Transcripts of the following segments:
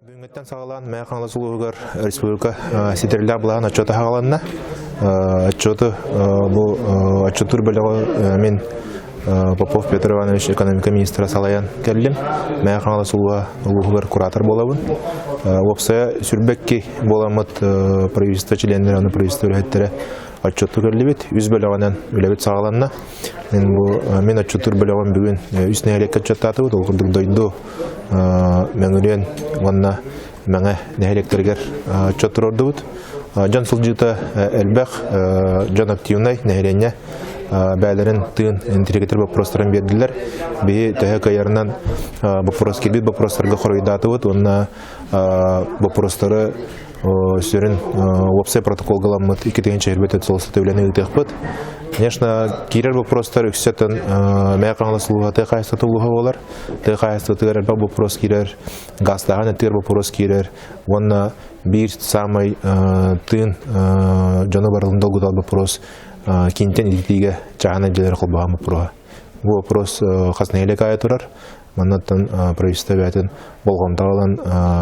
Бүгүҥҥүттэн саҕалаан Мэҥэ Хаҥалас улууһугар республика ситэрилээх былаан отчуота саҕаланна. Отчуоту бу отчуоттуур бөлөҕү мин Попов Петр Иванович экономика министра салайан кэллим. Мэҥэ Хаҥалас улууһа улууһугар куратор буолабын. Уопсайа сүрбэкки буоламмыт правительство чилиэннэрэ, аны правительство үлэһиттэрэ отчуоттуу кэллибит. Үс бөлөҕүнэн үлэбит саҕаланна. Мин бу мин отчуоттуур бөлөҕүм бүгүн үс нэһилиэккэ отчуоттаатыбыт. Ол курдук дойду Мөҥүрүөн уонна Мэҥэ нэһилиэктэригэр отчуот туруордубут. Дьон сылдьыыта элбэх, дьон активнай, нэһилиэнньэ бэйэлэрин тыын интриигэтир боппуруостарын биэрдилэр. Биһи төһө кыайарынан боппуруос киирбит боппуруостарга хоруйдаатыбыт уонна боппуруостары сүрүн уопсай протоколга ыламмыт 2024 сыл устата үлэни ыытыахпыт. Конечно, киирэр боппуруостар үксэтэн Мэҥэ Хаҥалас улууһа тыа хаһаайыстыбата улууһа буолар. Тыа хаһаайыстыбатыгар элбэх боппуруос киирэр, гаастааһын өттүгэр боппуруос киирэр уонна биир саамай тыын дьону барылын долгутар боппуруос киинтэн ититиигэ чааһынай дьиэлэр холбоһон боппуруоһа. Бу вопрос хас нэһилиэк аайы турар. Маннаттан правительство бэйэтин болҕомто ылан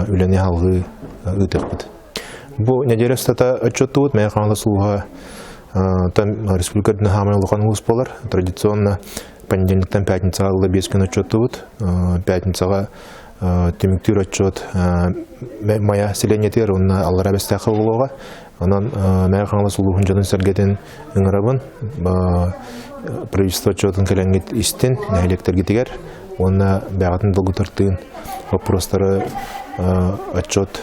үлэни салгыы ыытыахпыт. Бу неделя устата отчуоттубут Мэҥэ Хаҥалас улууһа республика үрдүнэн хаамай улахан улуус буолар. Традиционно понедельниктан пятницаҕа ыла 5 күн отчуоттубут. Пятницаҕа түмүктүүр отчуот Майа селениетигэр уонна Аллараа Бэстээххэ буолуоҕа. Онон Мэҥэ Хаҥалас улууһун дьонун-сэргэтин ыҥырабын. Правительство отчуотун кэлэҥҥит истин нэһилиэктэргитигэр уонна бэйэҕитин долгутар тыын боппуруостары отчуот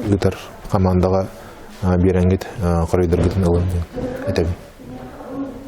ыытар хамаандаҕа биэрэҥҥит хоруйдаргытын ылын диэн этэбин.